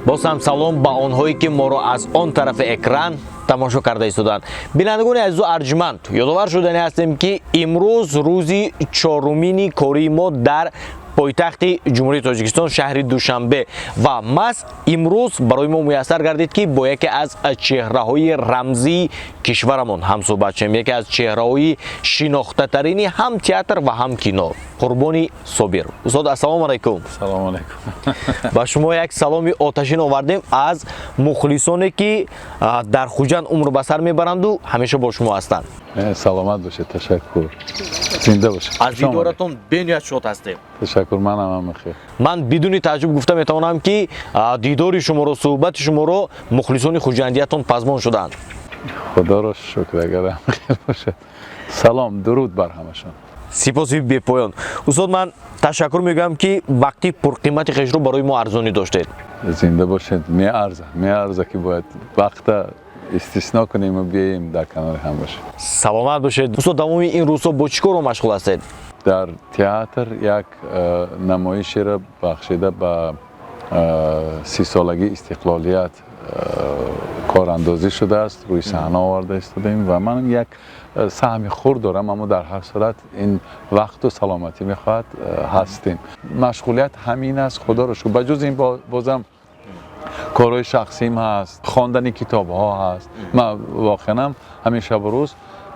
Боз ҳам салом ба онҳое, ки моро аз он тарафи экран тамошо карда истоданд. Бинандагони азизу арҷманд, ёдовар шудани ҳастем, ки имрӯз рӯзи чорумини кории мо дар пойтахти Ҷумҳурии Тоҷикистон, шаҳри Душанбе, ва маҳз имрӯз барои мо муяссар гардид, ки бо яке аз чеҳраҳои рамзии кишварамон ҳамсӯҳбат шавем, яке аз чеҳраҳои шинохтатарини ҳам театр ва ҳам кино, Қурбони Собир. Устод, ассалому алайкум! Салому алайкум. Ба шумо як саломи оташин овардем аз мухлисоне, ки дар Хуҷанд умр ба сар мебаранду ҳамеша бо шумо ҳастанд. Саломат бошед, ташаккур, зинда бошед. Аз дидоратон бениҳоят шод ҳастем. Ташаккур, манам ҳам хел. Ман бидуни тааҷҷуб гуфта метавонам, ки дидори шуморо, суҳбати шуморо мухлисони хуҷандиятон пазмон шуданд. Худоро шукр, агар ҳам хел бошад. Салом, дуруд бар ҳамашон. Сипоси бепоён, устод. Ман ташаккур мегӯям, ки вақти пурқимати хешро барои мо арзонӣ доштед. Зинда бошед. Меарза, меарза, ки бояд вақта истисно кунем ва биёем, дар канори ҳам бошем. Саломат бошед, устод. Давоми ин рӯзҳо бо чӣ корро машғул ҳастед? Дар театр як намоишеро бахшида ба 30-солагии истиқлолият корандозӣ шудааст, рӯи саҳна оварда истодаем ва ман як саҳми хурд дорам, аммо дар ҳар сурат ин вақту саломатӣ мехоҳад. Ҳастем, машғулият ҳамин аст, худоро шукр. Ба ҷуз ин бозам корҳои шахсим ҳаст, хондани китобҳо ҳаст. Ман воқеанам ҳамин шабу рӯз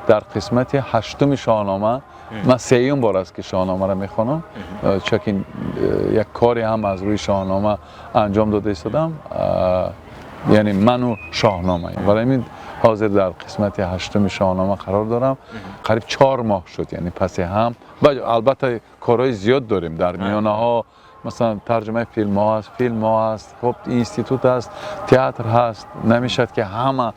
дар қисмати ҳаштуми Шоҳнома, ман сеюм бор аст, ки Шоҳномаро мехонам, чунки як коре ҳам аз рӯи Шоҳнома анҷом дода истодам, яъне ману Шоҳнома. Барои ҳамин ҳозир дар қисмати ҳаштуми Шоҳнома қарор дорам. Қариб 4 моҳ шуд, яъне паси ҳам. Албатта, корҳои зиёд дорем дар миёнаҳо, масалан, тарҷумаи филмҳо ҳаст, филмҳо ҳаст, хуб, институт ҳаст, театр ҳаст. Намешавад, ки ҳама,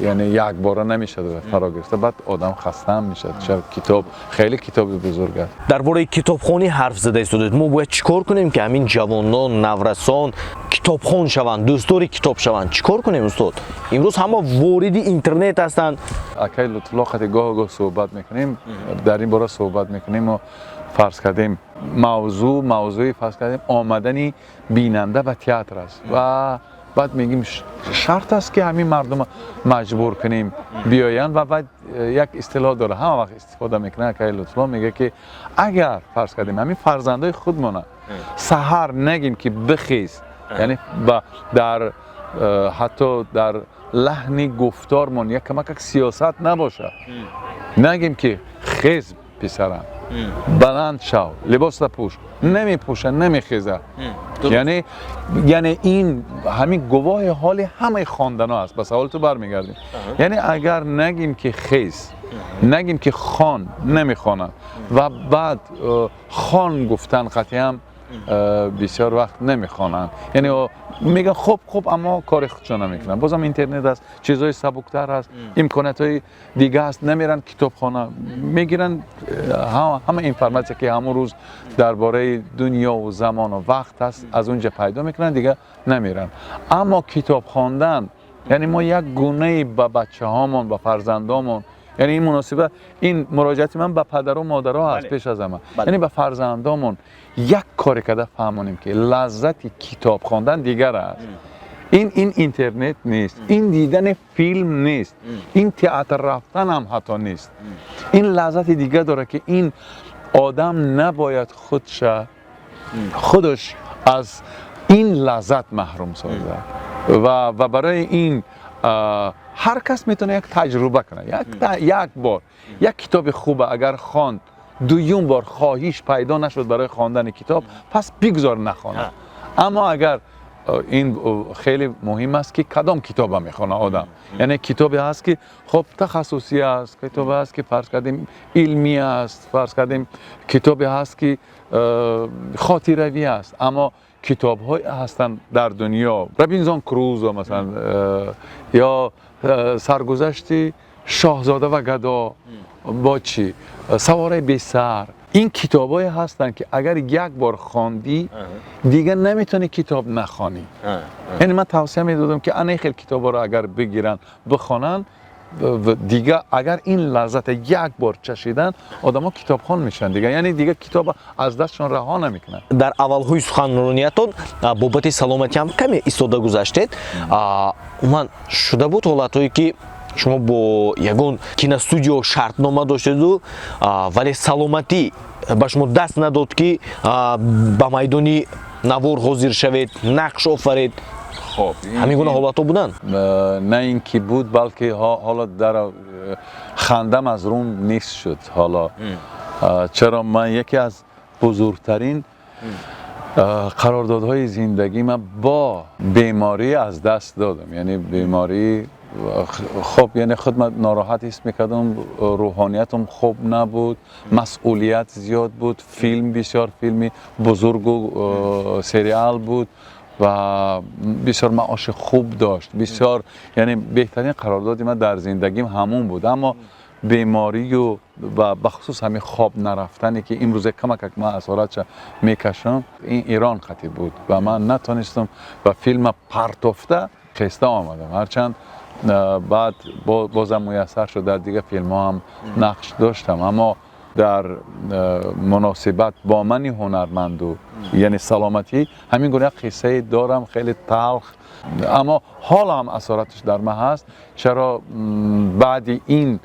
яъне якбора намешавад фаро гирифта, баъд одам хастаам мешавад. Чаро китоб хеле китоби бузург аст. Дар бораи китобхонӣ ҳарф зада истодед. Мо бояд чӣ кор кунем, ки ҳамин ҷавонон, наврасон китобхон шаванд, дӯстдори китоб шаванд? Чӣ кор кунем, устод? Имрӯз ҳама вориди интернет ҳастанд. Акай Лутфулло қати гоҳ гоҳ суҳбат мекунем, дар ин бора суҳбат мекунем. Мо фарз кардем, мавзӯъ, мавзӯи, фарз кардем, омадани бинанда ба театр аст ва баъд мегӯем, шарт аст, ки ҳамин мардума маҷбур кунем биёянд. Ва баъд як истилоҳ дора, ҳама вақт истифода мекунад акай Лутфулло, мегӯяд, ки агар, фарз кардем, ҳамин фарзандои худмона саҳар нагем, ки бихез, яъне дар ҳатто дар лаҳни гуфтормон як камакак сиёсат набошад, нагем, ки хез, писарам, баланд шав, либоста пӯш, намепӯша, намехеза. Яъне ин ҳамин гувоҳи ҳоли ҳамаи хондано аст. Ба саволи ту бармегардем. Яъне агар нагем, ки хез, нагем, ки хон, намехонад ва баъд хон гуфтан қатъиам бисёр вақт намехонанд. Яъне мегӯян хуб, хуб, аммо кори худшон намекунанд. Бозам интернет аст, чизҳои сабуктар аст, имкониятҳои дига аст, намеранд китобхона, мегиранд ҳама информация, ки ҳамон рӯз дар бораи дунёву замону вақт аст, аз он ҷа пайдо мекунанд, дига намеранд. Аммо китоб хондан, яъне мо як гунае ба бачаҳомон, ба фарзандомон, яъне ин муносибат, ин муроҷиати ман ба падару модаро ҳаст пеш аз ҳама, яъне ба фарзандомон як коре карда фаҳмонем, ки лаззати китоб хондан дигар аст. Ин интернет нест, ин дидани филм нест, ин театр рафтан ҳам ҳатто нест. Ин лаззати дигар дорад, ки ин одам набояд худша худаш аз ин лаззат маҳрум созад. Ва барои ин ҳар кас метавонад як таҷруба кунад. Як бор як китоби хуба агар хонд, дуюм бор хоҳиш пайдо нашуд барои хондани китоб, пас бигзор нахонад. Аммо агар ин хеле муҳим аст, ки кадом китоба мехонад одам. Яъне китобе ҳаст, ки хоб тахассусӣ аст, китобе ҳаст, ки, фарз кардем, илмӣ аст, фарз кардем, китобе ҳаст, ки хотиравӣ аст. Аммо китобҳое ҳастанд дар дунё, Робинзон Крузо масалан, ё Саргузашти шоҳзода ва гадо, бо чӣ, Савораи бесар, ин китобҳое ҳастанд, ки агар як бор хондӣ, дигар наметавонӣ китоб нахонӣ. Яъне ман тавсия медодам, ки ана хел китобҳоро агар бигиранд, бихонанд. Дига агар ин лаззата як бор чашидан, одамо китобхон мешаванд дига, яъне дига китоб аз дастшон раҳо намекунанд. Дар аввалҳои суханрониятон бобати саломатиам каме истода гузаштед. Умуман, шуда буд ҳолатҳое, ки шумо бо ягон киностудио шартнома доштеду, вале саломатӣ ба шумо даст надод, ки ба майдони навор ҳозир шавед, нақш офаред? Хоб. Ҳамин гуна ҳолатҳо буданд? На ин ки буд, балки ҳоло дар хандам аз рум нест шуд. Ҳоло чаро ман яке аз бузургтарин қарордодҳои зиндагима бо беморӣ аз даст додам. Яъне беморӣ, хоб, яъне худ ман нороҳат ҳис мекардам, рӯҳониятам хуб набуд, масъулият зиёд буд, филм бисёр филми бузургу сериал буд ва бисёр маоши хуб дошт, бисёр, яъне беҳтарин қарордоди ман дар зиндагим ҳамон буд. Аммо беморию ва бахусус ҳамин хоб нарафтане, ки имрӯзе камакак ман асоратша мекашам, ин Эрон қатӣ буд ва ман натонистам ва филма партофта хеста омадам. Ҳарчанд баъд бозам муяссар шуд, дар дигар филмҳо ҳам нақш доштам, аммо дар муносибат бо мани ҳунарманду, яъне саломатӣ, ҳамин гуна қиссае дорам, хеле талх, аммо ҳоло ҳам асораташ дар ман ҳаст. Чаро баъди ин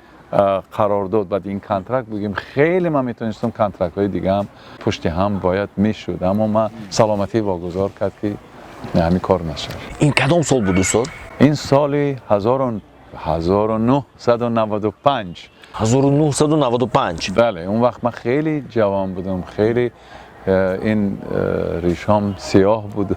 қарордод, баъди ин контракт бигем, хеле ман метавонистам, контрактҳои дига ҳам пушти ҳам бояд мешуд, аммо ман саломатӣ вогузор кард, ки ҳамин кор нашавад. Ин кадом сол буд, устод? Ин соли 1995. 1995. Бале, он вақт ман хеле ҷавон будам, хеле ин ришом сиёҳ буд.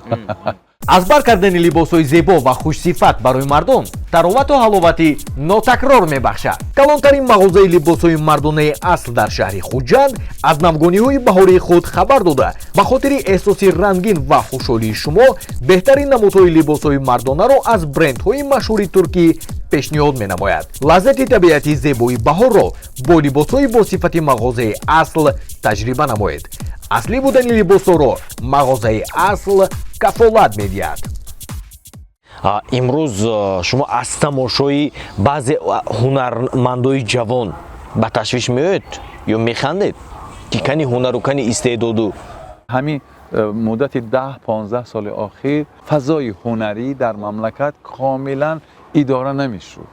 Аз бар кардани либосҳои зебо ва хушсифат барои мардон таровату ҳаловати нотакрор мебахшад. Калонтарин мағозаи либосҳои мардонаи асл дар шаҳри Хуҷанд аз навгониҳои баҳории худ хабар дода, ба хотири эҳсоси рангин ва хушҳолии шумо беҳтарин намудҳои либосҳои мардонаро аз брендҳои машҳури туркӣ пешниҳод менамояд. Лаззати табиати зебои баҳорро бо либосҳои босифати мағозаи асл таҷриба намоед. Аслӣ будани либосҳоро мағозаи асл кафолат медиҳад. Имрӯз шумо аз тамошои баъзе ҳунармандои ҷавон ба ташвиш меоед ё механдед, ки кани ҳунару, кани истеъдоду? Ҳамин муддати 10-15 соли охир фазои ҳунарӣ дар мамлакат комилан идора намешуд.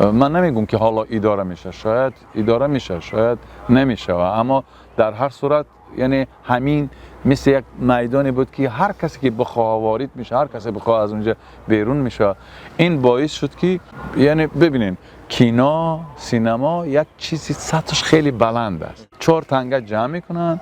Ман намегӯм, ки ҳоло идора мешавад, шояд идора мешавад, шояд намешавад, аммо дар ҳар сурат, яъне ҳамин мисли як майдоне буд, ки ҳар касе ки бихоҳа, ворид мешавад, ҳар касе бихоҳа, аз унҷа берун мешавад. Ин боис шуд, ки, яъне бибинед, кино, синема як чизи сатҳаш хеле баланд аст. Чор танга ҷамъ мекунанд,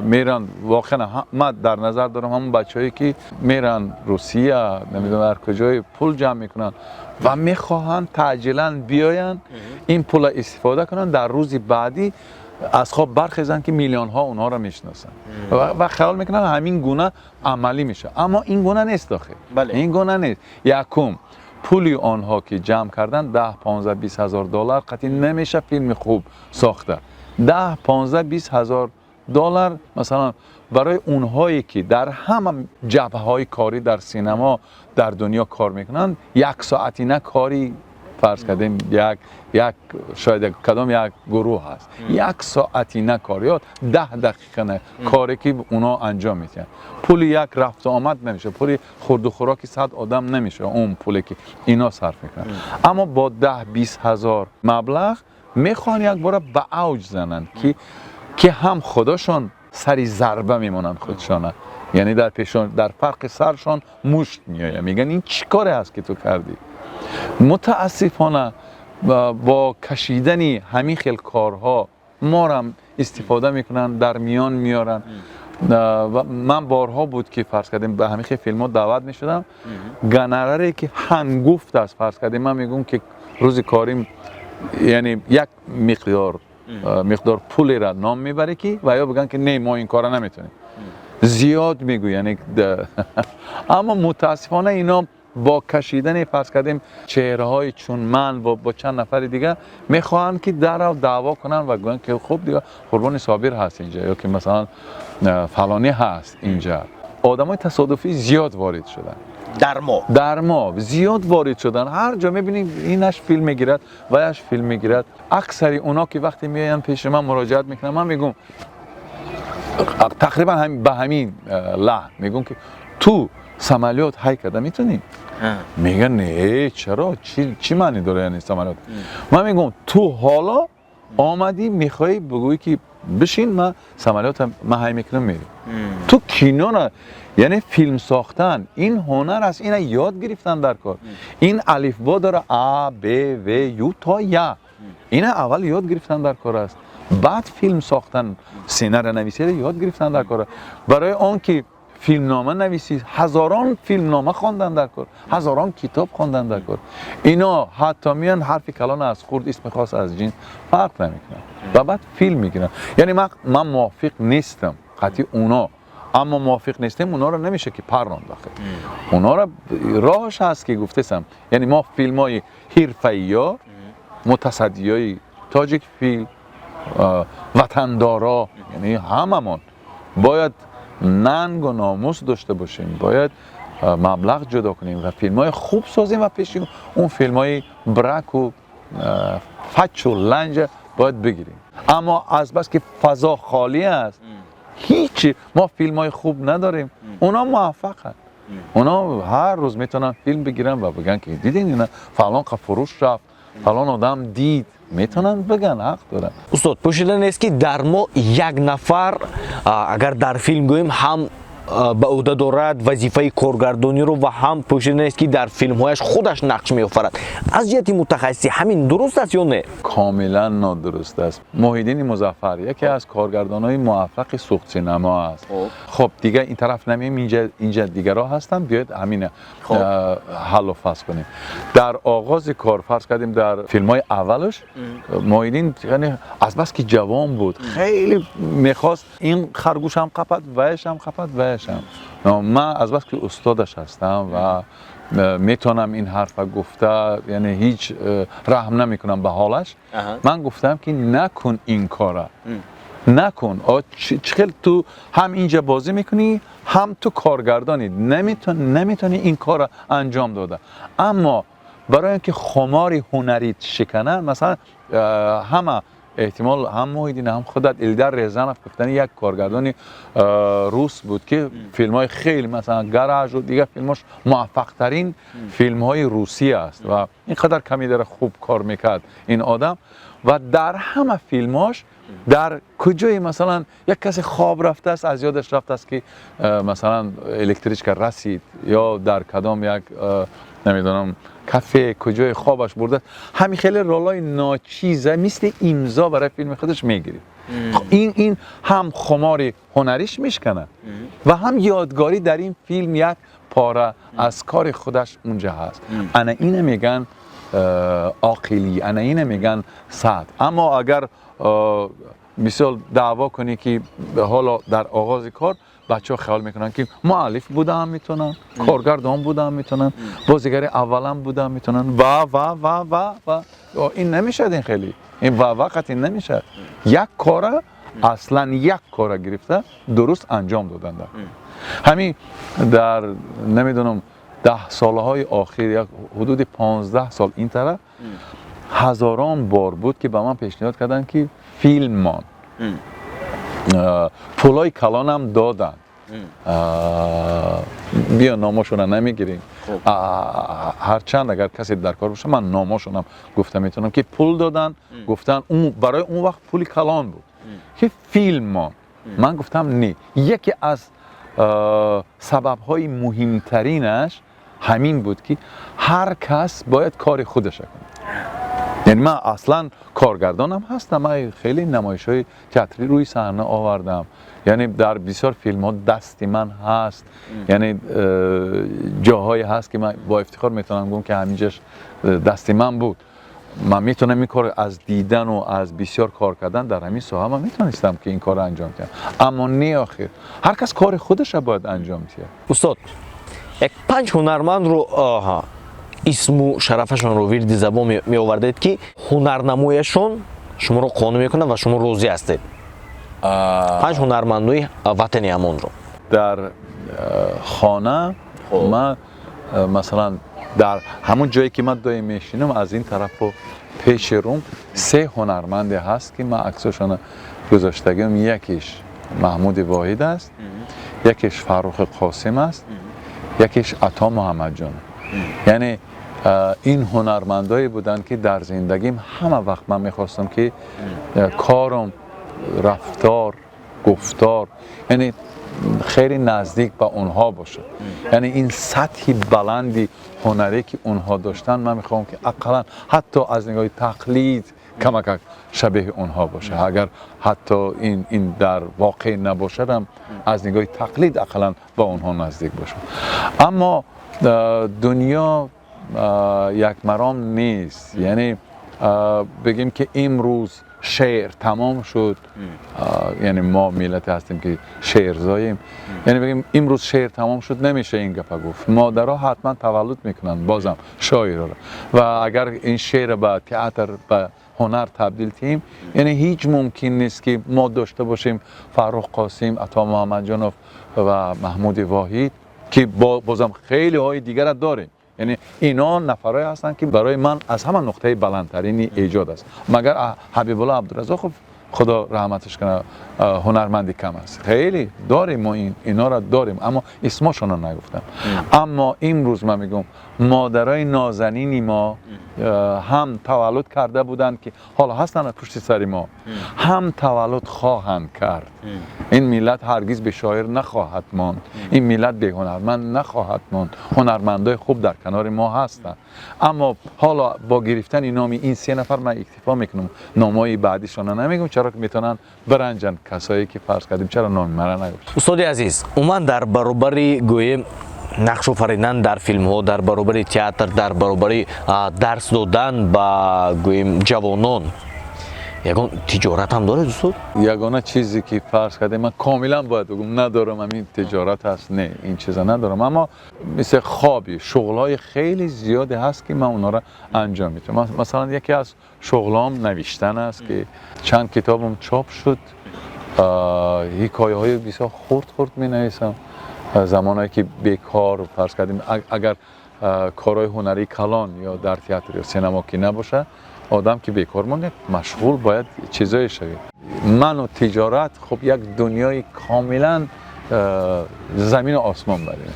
меран. Воқеан, ман дар назар дорам ҳамон бачаҳое, ки меран Русия, намедонам ҳар куҷое, пул ҷамъ мекунанд ва мехоҳанд таъҷилан биёянд, ин пула истифода кунанд, дар рӯзи баъдӣ аз хоб бархезанд, ки миллионҳо онҳоро мешиносанд ва хаёл мекунанд, ҳамин гуна амалӣ мешавад. Аммо ин гуна нест охир, ин гуна нест. Якум, пули онҳо, ки ҷамъ кардан, 10, 15, 20 ҳазор доллар қатъи намеша филми хуб сохта. 10, 15, 20 ҳазор доллар, масалан, барои онҳое, ки дар ҳама ҷабҳаҳои корӣ дар синема дар дунё кор мекунанд, як соатина кори, фарз кардем, як шояд кадом як гурӯҳ ҳаст, як соатина кор ё 10 дақиқа не коре, ки онҳо анҷом медиҳанд, пули як рафту омад намешавад, пули хурду хӯроки 100 одам намешавад он пуле, ки ино сарф мекунанд. Аммо бо 10-20 ҳазор маблағ мехоҳанд якбора ба авҷ зананд, ки ҳам худошон сари зарба мемонанд худшона, яъне дар пешон, дар фарқи саршон мушт меояд, мегӯянд: «Ин чӣ коре ҳаст, ки ту кардӣ?» Мутаассифона, бо кашидани ҳамин хел корҳо морам истифода мекунанд, дар миён меоранд. Ва ман борҳо буд, ки, фарз кардем, ба ҳамин хел филмҳо даъват мешудам, гонораре, ки ҳангуфт аст, фарз кардем, ман мегӯм, ки рӯзи корим, яъне як миқдор пулеро ном мебарӣ, ки ва ё бигӯянд, ки не, мо ин кора наметавонем, зиёд мегӯй, яъне аммо мутаассифона ино бо кашидани, фарз кардем, чеҳраҳои чун ман бо чанд нафари дигар мехоҳанд, ки дарав даъво кунанд ва гӯянд, ки хуб, дига Қурбони Собир ҳаст инҷа ё ки масалан фалонӣ ҳаст инҷа. Одамои тасодуфӣ зиёд ворид шуданд. Дар мо зиёд ворид шудан. Ҳар ҷо мебинем, инаш филм мегирад, ваяш филм мегирад. Аксари оно ки вақте меоянд пеши ман, муроҷиат мекунанд, ман мегӯм тақрибан ба ҳамин лаҳн мегӯм, ки ту самолёт ҳай карда метавонӣ? Мегӯяд: «Не, чаро? Чӣ маъне дора, яъне самолёт?» Ман мегӯм: «Ту ҳоло омадӣ, мехоҳӣ бигӯӣ, ки бишин, ман самолётам ман ҳай мекунам, мерем. Ту кинора, яъне филм сохтан ин ҳунар аст, ина ёд гирифтан дар кор. Ин алифбо дора: А, Б, В, Ю то Я. Ина аввал ёд гирифтан дар кор аст, баъд филм сохтан, сценариянависиро ёд гирифтан дар кор. Барои он ки филмнома нависӣ, ҳазорон филмнома хондан дар кор, ҳазорон китоб хондан дар кор. Ино ҳатто меян, ҳарфи калон аз хурд, исми хос аз ҷинс фарқ намекунанд ва баъд филм мегиранд. Яъне ман мувофиқ нестам қатъи уно, аммо мувофиқ нестем, уноро намеша ки парронд. Охир уноро роҳаш ҳаст, ки гуфтесам, яъне мо филмҳои ҳирфаиё, мутасаддиёи тоҷик филм, ватандоро, яъне ҳамамон бояд нангу номус дошта бошем, бояд маблағ ҷудо кунем ва филмҳои хуб созем ва пеши он филмҳои браку, фачу ланҷа бояд бигирем. Аммо азбаски фазо холӣ аст, ҳичи мо филмҳои хуб надорем, оно муваффақанд. Оно ҳар рӯз метавонанд филм бигиранд ва бигӯянд, ки дидин, ина фалон қа фурӯш рафт, фалон одам дид. Метавонанд бигӯянд, ҳақ доранд. Устод, пӯшида нест, ки дар мо як нафар, агар дар филм гӯем, ҳам ба ӯҳда дорад вазифаи коргардониро ва ҳам пӯшида нест, ки дар филмҳояш худаш нақш меофарад. Аз ҷиҳати мутахассисӣ ҳамин дуруст аст ё не? Комилан нодуруст аст. Муҳиддини Музаффар яке аз коргардонҳои муваффақи Суғдсинамо аст. Хоб, дигар ин тараф намеем, инҷа дигарҳо ҳастанд. Биёед, ҳамина ҳаллу фасл кунем. Дар оғози кор, фарз кардем, дар филмҳои аввалаш Муҳиддин, яъне азбаски ҷавон буд, хеле мехост ин харгӯшам қапад, ваяшам қапад, ваяшам. Ман азбаски устодаш ҳастам ва метавонам ин ҳарфа гуфта, яъне ҳеҷ раҳм намекунам ба ҳолаш, ман гуфтам, ки накун ин кора, накун. Чӣ хел ту ҳам инҷа бозӣ мекунӣ, ҳам ту коргардонӣ? Наметавонӣ ин корро анҷом дода. Аммо барои он ки хумори ҳунарит шикана, масалан, ҳама эҳтимол, ҳам Муҳиддин, ҳам худат, Илдар Резанов гуфтани як коргардони рус буд, ки филмҳои хеле, масалан, «Гаражу» дигар филмҳош муваффақтарин филмҳои Русия аст ва ин қадар камедара хуб кор мекард ин одам. Ва дар ҳама филмҳош, дар куҷое, масалан, як касе хоб рафтааст, аз ёдаш рафтааст, ки масалан, электричка расид ё дар кадом як, намедонам, кафе, куҷои хобаш бурдааст, ҳамин хеле ролҳои ночиза мисли имзо барои филми худаш мегирид. Ин ҳам хумори ҳунариш мешканад ва ҳам ёдгорӣ дар ин филм як пора аз кори худаш унҷа ҳаст. Ана ина меган оқилӣ, ана ина меган сад. Аммо агар мисол даъво кунӣ, ки ҳоло дар оғози кор бачаҳо хаёл мекунанд, ки муаллиф будаам метавонанд, коргардон будаам метавонанд, бозигари аввалам будаам метавонанд ва ин намешавад. Ин хеле ин ва вақт ин намешавад. Як кора, аслан як кора гирифта, дуруст анҷом доданда. Ҳамин дар, намедонам, 10 солаҳои охир, як ҳудуди 15 сол ин тараф, ҳазорон бор буд, ки ба ман пешниҳод карданд, ки филммон, пулҳои калонам доданд. Биё, номошонро намегирем. Ҳарчанд агар касе дар кор боша, ман номошонам гуфта метавонам, ки пул доданд, гуфтанд, барои он вақт пули калон буд, ки филммон. Ман гуфтам: «Не». Яке аз сабабҳои муҳимтаринаш ҳамин буд, ки ҳар кас бояд кори худаша кунад. Яъне ман аслан коргардонам ҳастам, ман хеле намоишҳои театрӣ рӯи саҳна овардам, яъне дар бисёр филмҳо дасти ман ҳаст, яъне ҷоҳое ҳаст, ки ман бо ифтихор метавонам гӯям, ки ҳаминҷаш дасти ман буд. Ман метавонам ин кор аз дидану аз бисёр кор кардан дар ҳамин соҳа, ман метавонистам, ки ин корро анҷом диҳам. Аммо не, охир ҳар кас кори худаша бояд анҷом диҳад. Устод, як панҷ ҳунармандро исму шарафашонро вирди забон меовардед, ки ҳунарнамояшон шуморо қонеъ мекунад ва шумо розӣ ҳастед. Панҷ ҳунармандои ватани амонро. Дар хона ман Масалан, дар ҳамон ҷое ки ман доим мешинам, аз ин тарафу пеши рум се ҳунарманде ҳаст, ки ман аксошона гузоштагиам. Якеш Маҳмуди Воҳид аст, якеш Фаррухи Қосим аст, якеш Ато Муҳаммадҷон. Яъне ин ҳунармандое буданд, ки дар зиндагим ҳама вақт ман мехостам, ки корам, рафтор, гуфтор, яъне хеле наздик ба онҳо бошад. Яъне ин сатҳи баланди ҳунарӣ, ки онҳо доштанд, ман мехоҳам, ки ақаллан ҳатто аз нигоҳи тақлид камакак шабеҳи онҳо бошад. Агар ҳатто ин дар воқеъ набошадам, аз нигоҳи тақлид ақаллан ба онҳо наздик бошам. Аммо дунё якмаром нест. Яъне бигем, ки имрӯз шеър тамом шуд, яъне мо миллате ҳастем, ки шеързоем, яъне бигем имрӯз шеър тамом шуд, намеша ин гапа гуфт. Модарҳо ҳатман таваллуд мекунанд бозам шоирро. Ва агар ин шеърро ба театр, ба ҳунар табдил диҳем, яъне ҳеҷ мумкин нест, ки мо дошта бошем Фаррух Қосим, Ато Муҳаммадҷонов ва Маҳмуди Воҳид, ки бозам хелеҳои дигарро дорем. Яъне ино нафарое ҳастанд, ки барои ман аз ҳама нуқтаи баландтарини эҷод аст. Магар Ҳабибулло Абдуразоқов, Худо раҳматаш кунад, ҳунарманди кам аст? Хеле дорем мо, инора дорем, аммо исмошонро нагуфтам. Аммо имрӯз ман мегӯям, модарои нозанини мо ҳам таваллуд карда буданд, ки ҳоло ҳастанд пушти сари мо, ҳам таваллуд хоҳанд кард. Ин миллат ҳаргиз бешоир нахоҳад монд, ин миллат беҳунарманд нахоҳад монд. Ҳунармандои хуб дар канори мо ҳастанд. Аммо ҳоло бо гирифтани номи ин се нафар ман иктифо мекунам, номҳои баъдишона намегӯям, чаро ки метавонанд биранҷанд касое, ки фарз кардем, чаро номи мара нагуфт. Устоди азиз, умуман дар баробари, гӯем, нақшофаринан дар филмҳо, дар баробари театр, дар баробари дарс додан ба, гӯем, ҷавонон, ягон тиҷорат ҳам доред, устод? Ягона чизе, ки фарз кардем, ман комилан бояд бигӯм, надорам, ҳамин тиҷорат аст. Не, ин чиза надорам, аммо мисли хобби шуғлҳои хеле зиёде ҳаст, ки ман онҳоро анҷом медиҳам. Масалан, яке аз шуғлҳоам навиштан аст, ки чанд китобам чоп шуд. Ҳикояҳои бисёр хурд хурд менависам. Замонҳое ки бекор, фарз кардем, агар корҳои ҳунарии калон ё дар театр ё синемо ки набошад, одам ки бекор монд, машғул бояд чизое шавед. Ману тиҷорат хуб як дунёи комилан замину осмон барем.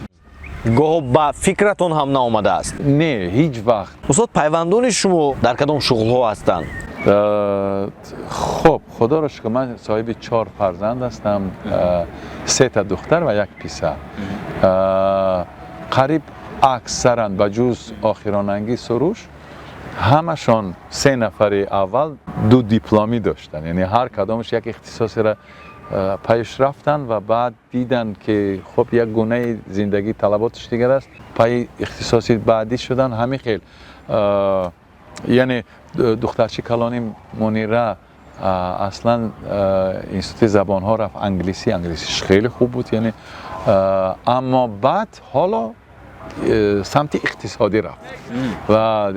Гоҳо ба фикратон ҳам наомадааст? Не, ҳеҷ вақт. Устод, пайвандони шумо дар кадом шуғлҳо ҳастанд? Хуб, худоро шукр, ман соҳиби чор фарзанд ҳастам: сета духтар ва як писар. Қариб аксаран, ба ҷуз охиронангӣ Суруш, ҳамашон, се нафари аввал ду дипломӣ доштанд. Яъне ҳар кадомаш як ихтисосеро пеш рафтанд ва баъд диданд, ки хуб, як гунаи зиндагӣ талаботаш дигар аст, пайи ихтисоси баъдӣ шуданд. Ҳамин хел, яъне духтарчи калони Мунира аслан институти забонҳо рафт, англисӣ, англисиш хеле хуб буд, яъне аммо баъд ҳоло самти иқтисодӣ рафт ва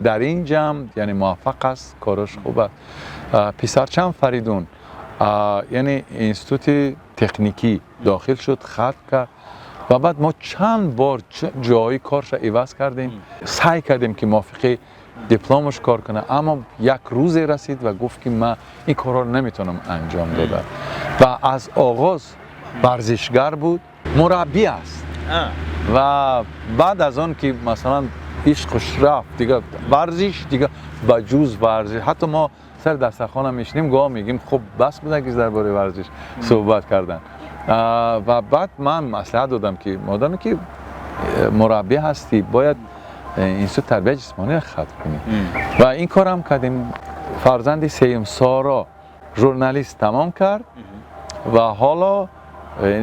дар ин ҷамъ, яъне, муваффақ аст, кораш хуб аст. Писарчам Фаридун, яъне, институти техникӣ дохил шуд, хатм кард ва баъд мо чанд бор ҷои корша иваз кардем, саъй кардем, ки мувофиқи дипломаш кор кунад, аммо як рӯзе расид ва гуфт, ки ман ин корҳоро наметавонам анҷом дода. Ва аз оғоз варзишгар буд, мураббӣ аст. Ва баъд аз он ки, масалан, ишқш рафт, дига варзиш, дига ба ҷуз варзиш, ҳатто мо сари дастархона мешинем, гоҳ мегӯем: «Хуб, бас буда, ки дар бораи варзиш суҳбат кардан». Ва баъд ман маслиҳат додам, ки модаме ки мураббӣ ҳастӣ, бояд институт тарбияи ҷисмониро хатм кунӣ ва ин корам кардем. Фарзанди сеюм Соро журналист тамом кард ва ҳоло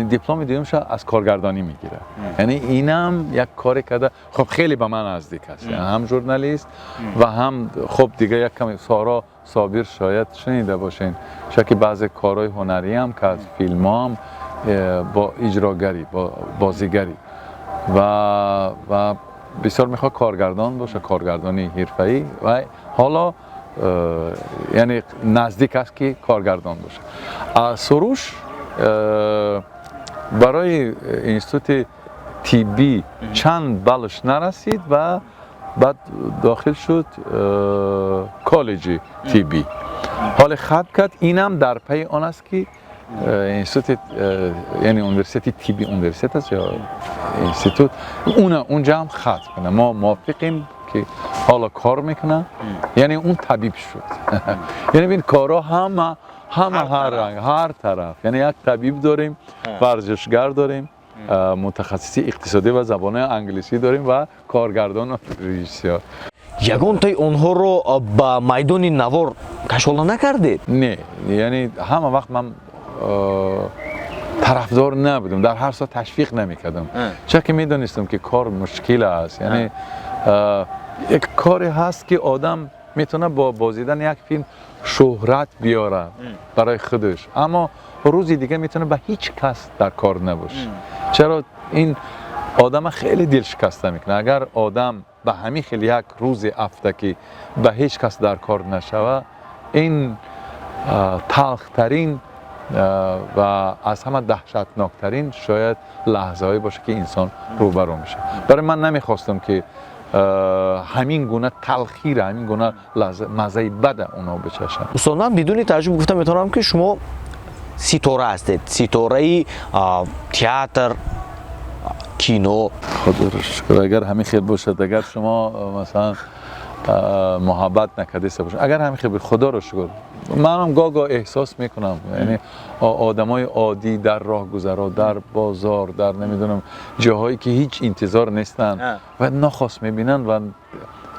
дипломи дуюмша аз коргардонӣ мегирад. Яъне инам як коре карда, хуб, хеле ба ман наздик аст, ҳам журналист ва ҳам хуб, дига як каме Соро Собир шояд шунида бошен, шояд, ки баъзе корҳои ҳунарӣ ҳам кард, филмҳо бо иҷрогарӣ, бо бозигарӣ ва бисёр мехоҳад коргардон боша, коргардони ҳирфаӣ, ва ҳоло яъне наздик аст, ки коргардон бошад. Суруш барои институти тиб Тиббӣ чанд баллаш нарасид ва баъд дохил шуд коллеҷи тиббӣ. Ҳоле хатм кард, инам дар пайи он аст, ки институт, яъне университети тиббӣ, университет аст ё институт, уна унҷа ҳам хатм кунад. Мо мувофиқем, ки ҳоло кор мекунад, яъне он табиб шуд. Яъне бин, корҳо ҳама ҳар ранг, ҳар тараф. Яъне як табиб дорем, варзишгар дорем, мутахассиси иқтисодӣ ва забони англисӣ дорем ва коргардону режиссёр. Ягонтаи онҳоро ба майдони навор кашола накардед? Не, яъне ҳама вақт ман тарафдор набудам, дар ҳар соат ташвиқ намекардам, чаро ки медонистам, ки кор мушкил аст. Яъне як коре ҳаст, ки одам метавонад бо бозидани як филм шӯҳрат биёрад барои худаш, аммо рӯзи дига метавонад ба ҳеҷ кас дар кор набошад. Чаро ин одама хеле дилшикаста мекунад. Агар одам ба ҳамин хел як рӯзе афта, ки ба ҳеҷ кас дар кор нашава, ин талхтарин ва аз ҳама даҳшатноктарин шояд лаҳзаҳое бошад, ки инсон рӯбарӯ мешавад. Барои ман намехостам, ки ҳамин гуна талхира, ҳамин гуна маззаи бада онҳо бичашанд. Устод, ман бидуни тааҷҷуб гуфта метавонам, ки шумо ситора ҳастед, ситораи театр, кино. Худоро шукр, агар ҳамин хел бошад. Агар шумо, масалан, муҳаббат накардаиста бошад, агар ҳамин хел, худоро шукр. Манам гоҳ гоҳ эҳсос мекунам, яъне одамои оддӣ дар роҳгузаро, дар бозор, дар намедонам ҷоҳое, ки ҳеҷ интизор нестанд ва нохост мебинанд ва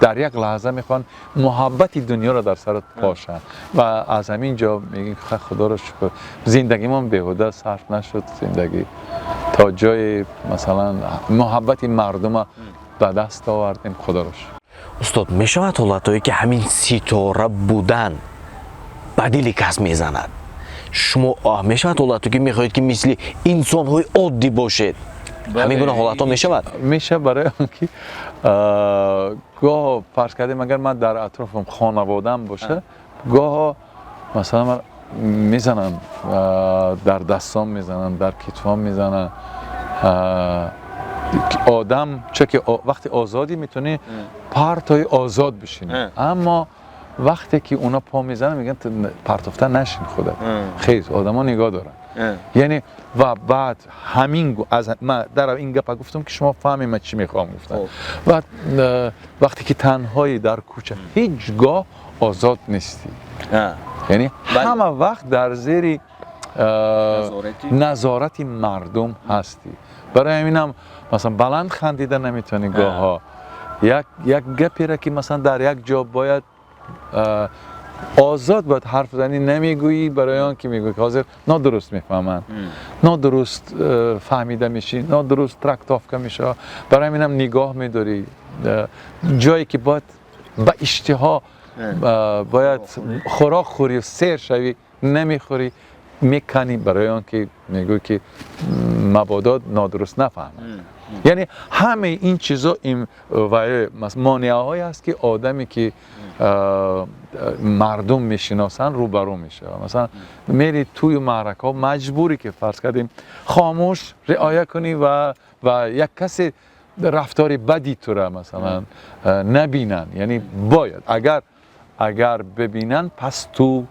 дар як лаҳза мехоҳанд муҳаббати дунёро дар сарат пошанд. Ва аз ҳамин ҷо мегӯем, худоро шукр, зиндагимон беҳуда сарф нашуд. Зиндагӣ то ҷои, масалан, муҳаббати мардума ба даст овардем, худоро шукр. Устод, мешавад ҳолатҳое, ки ҳамин ситора будан ба дили кас мезанад? Шумо мешавад ҳолатҳое, ки мехоҳед, ки мисли инсонҳои оддӣ бошед? Ҳамин гуна ҳолатҳо мешавад? Мешавад, барои он ки гоҳо, фарз кардем, агар ман дар атрофам хонаводаам боша, гоҳо, масалан, ман мезанам, дар дастом мезанам, дар китфом мезанам. Одам чунки вақте озодӣ, метавонӣ партои озод бишинӣ, аммо вақте ки اونا پا میزنن، میگن پرتافته نشین خودت، خیز، آدما نگاه دارن. یعنی و بعد همین از من در این گپ گفتم که شما فهمی من چی میخوام گفتم. و وقتی که تنهایی در کوچه، هیچگاه آزاد نیستی، یعنی همه وقت در زیر نظارت مردم هستی. برای همینم مثلا بلند خندیده نمیتونی. گاها یک گپی را که مثلا در یک جا باید آزاد باید حرف زنی، نمیگویی، برای آن که میگویی که حاضر نادرست میفهمن، نادرست فهمیده میشی، نادرست трактовка میشه. برای همینم نگاه میداری. جایی که باید به اشتها باید خوراک خوری و سیر شوی، نمیخوری، میکنی، برای آن که میگویی که مبادا نادرست نفهمن. یعنی همه این چیزا این و مانعه هایی است که آدمی که مردم میشناسن روبرو میشه. مثلا میری توی معرکه ها، مجبوری که، فرض کردیم، خاموش رعایت کنی و یک کسی رفتار بدی تو را مثلا نبینن. یعنی باید اگر ببینن، پس تو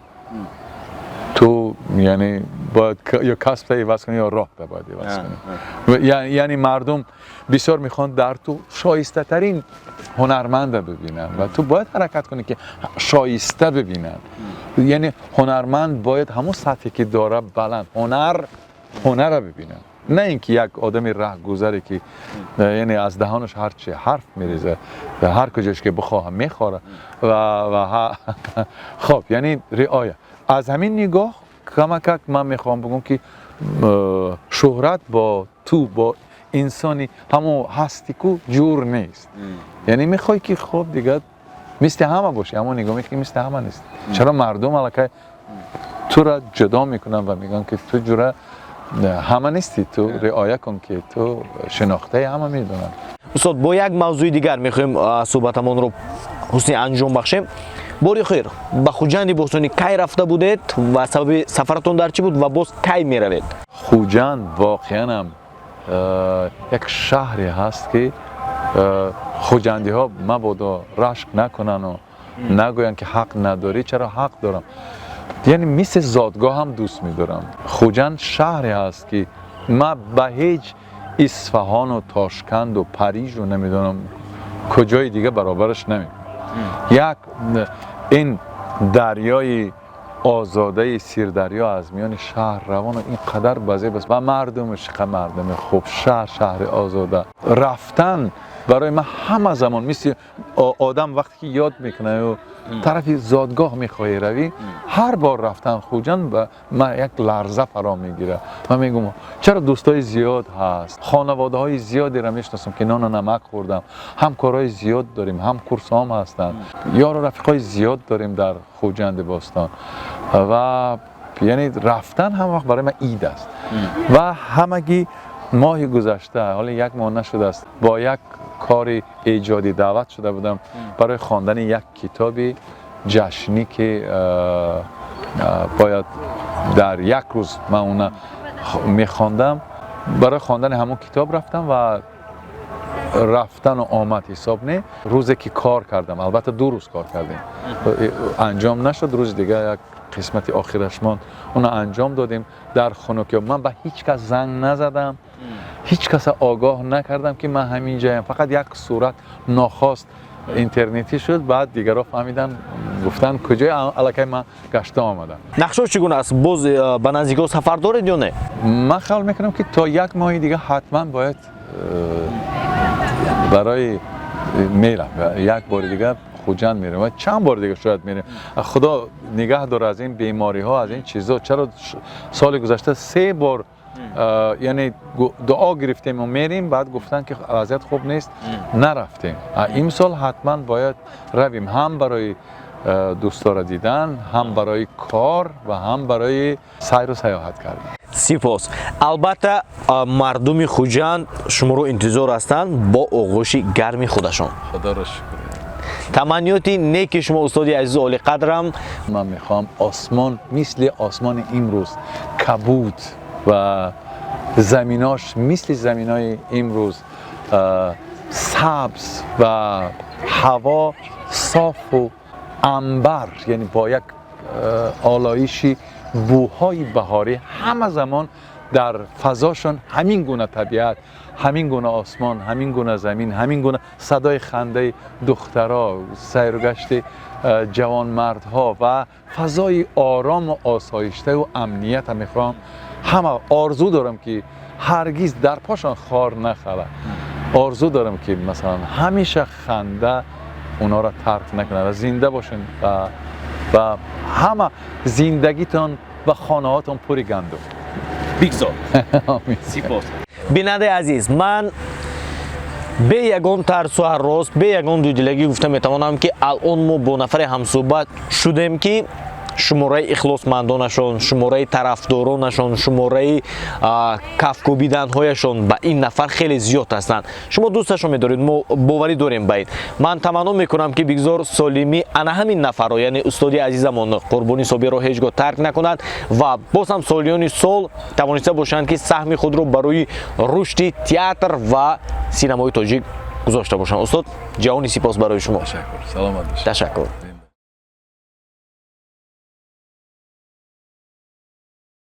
یعنی باید یا کسب عوض کنی یا راه باید عوض کنی. یعنی مردم بسیار میخوان در تو شایسته ترین هنرمند ببینن و تو باید حرکت کنی که شایسته ببینن. یعنی هنرمند باید همون سطحی که داره بلند هنر ببینن، نه اینکه یک آدم رهگذری که یعنی از دهانش هر چی حرف میریزه و هر کجاش که بخواه میخوره و خب، یعنی رعایه. از همین نگاه کمکک من میخوام بگم که شهرت با تو، با انسانی همون هستی کو جور نیست. یعنی میخوای که خب دیگه مثل همه باشی، اما نگاه میکنی مثل همه نیست. چرا؟ مردم الکی تو را جدا میکنن و میگن که تو جوره همه نیستی، تو رعایت کن که تو شناخته همه میدونن. Устод, бо як мавзӯи дигар мехоҳем суҳбатамонро ҳусни анҷом бахшем. Бори охир ба Хуҷанди бостонӣ кай рафта будед ва сабаби сафаратон дар чӣ буд ва боз кай меравед? Хуҷанд воқеан ҳам Як шаҳре ҳаст, ки хуҷандиҳо мабодо рашк накунану нагӯянд, ки ҳақ надорӣ. Чаро ҳақ дорам? Яъне мисли зодгоҳам дӯст медорам. Хуҷанд шаҳре ҳаст, ки ман ба ҳеҷ Исфаҳону Тошканду Парижу намедонам куҷои дига баробараш намекунам. Як ин дарёи озодаи Сирдарё аз миёни шаҳр равону ин қадар базеб аст ва мардумаш чӣ қадар мардуми хуб. Шаҳр, шаҳри озода. Рафтан барои ман ҳама замон мисли одам вақте ки ёд мекунаю тарафи зодгоҳ мехоҳӣ равӣ, ҳар бор рафтан Хуҷанд ба ман як ларза фаро мегирад. Ман мегӯм, чаро дӯстои зиёд ҳаст, хонаводаҳои зиёдеро мешиносам, ки нону намак хӯрдам, ҳамкорҳои зиёд дорем, ҳамкурсҳом ҳастанд, ёру рафиқҳои зиёд дорем дар Хуҷанди бостон. Ва яъне рафтан ҳама вақт барои ман ид аст. Ва ҳамагӣ моҳи гузашта, ҳоло як моҳ нашудааст, бо як кори эҷодӣ даъват шуда будам барои хондани як китоби ҷашнӣ, ки бояд дар як рӯз ман уна мехондам. Барои хондани ҳамон китоб рафтам ва рафтану омад ҳисоб не, рӯзе ки кор кардам, албатта 2 рӯз кор кардем, анҷом нашуд, рӯзи дига як қисмати охираш монд, уна анҷом додем дар хунукиё. Ман ба ҳеҷ кас занг назадам, ҳеҷ каса огоҳ накардам, ки ман ҳамин ҷаям. Фақат як сурат нохост интернетӣ шуд, баъд дигарро фаҳмидан, гуфтанд куҷои, аллакай ман гашта омадам. Нақшао чӣ гуна аст? Боз ба наздикиҳо сафар доред ё не? Ман хаёл мекунам, ки то як моҳи дига ҳатман бояд барои мерам, як бори дига Хуҷанд мерем ва чанд бори дига шояд мерем. Худо нигаҳ дора аз ин бемориҳо, аз ин чизо. Чаро соли гузашта се бор, яъне дуо гирифтему мерем, баъд гуфтанд, ки вазъият хуб нест, нарафтем. Имсол ҳатман бояд равем, ҳам барои дӯстора дидан, ҳам барои кор ва ҳам барои сайру саёҳат кардан. Сипос. Албатта, мардуми Хуҷанд шуморо интизор ҳастанд бо оғӯши гарми худашон. Худоро шукр. Таманниёти неки шумо, устоди азизу олиқадрам. Ман мехоҳам осмон мисли осмони имрӯз кабуд ва заминош мисли заминои имрӯз сабз ва ҳаво софу анбар, яъне бо як олоиши бӯҳои баҳорӣ ҳама замон дар фазошон, ҳамин гуна табиат, ҳамин гуна осмон, ҳамин гуна замин, ҳамин гуна садои хандаи духтаро, сайругашти ҷавонмардҳо ва фазои орому осоиштаю амнията мехоҳам. Ҳама орзу дорам, ки ҳаргиз дар пошон хор нахала. Орзу дорам, ки масалан ҳамеша ханда онҳоро тарк накунад ва зинда бошен ва ҳама зиндагитон ва хонаҳотон пури гандум. Бигзор. Сипос. Бинандаи азиз, ман бе ягон тарсу ҳаррос, бе ягон дудилагӣ гуфта метавонам, ки алон мо бо нафаре ҳамсӯҳбат шудем, ки шумораи ихлосмандонашон, шумораи тарафдоронашон, шумораи кафкӯбиданҳояшон ба ин нафар хеле зиёд ҳастанд. Шумо дӯсташон медоред, мо боварӣ дорем ба ин. Ман таманно мекунам, ки бигзор солимӣ ана ҳамин нафарро, яъне устоди азизамон Қурбони Собирро, ҳеҷ гоҳ тарк накунад ва боз ҳам солиёни сол тавониста бошанд, ки саҳми худро барои рушди театр ва синамои тоҷик гузошта бошанд. Устод, ҷаҳони сипос барои шумо. Саломат бошед. Ташаккур.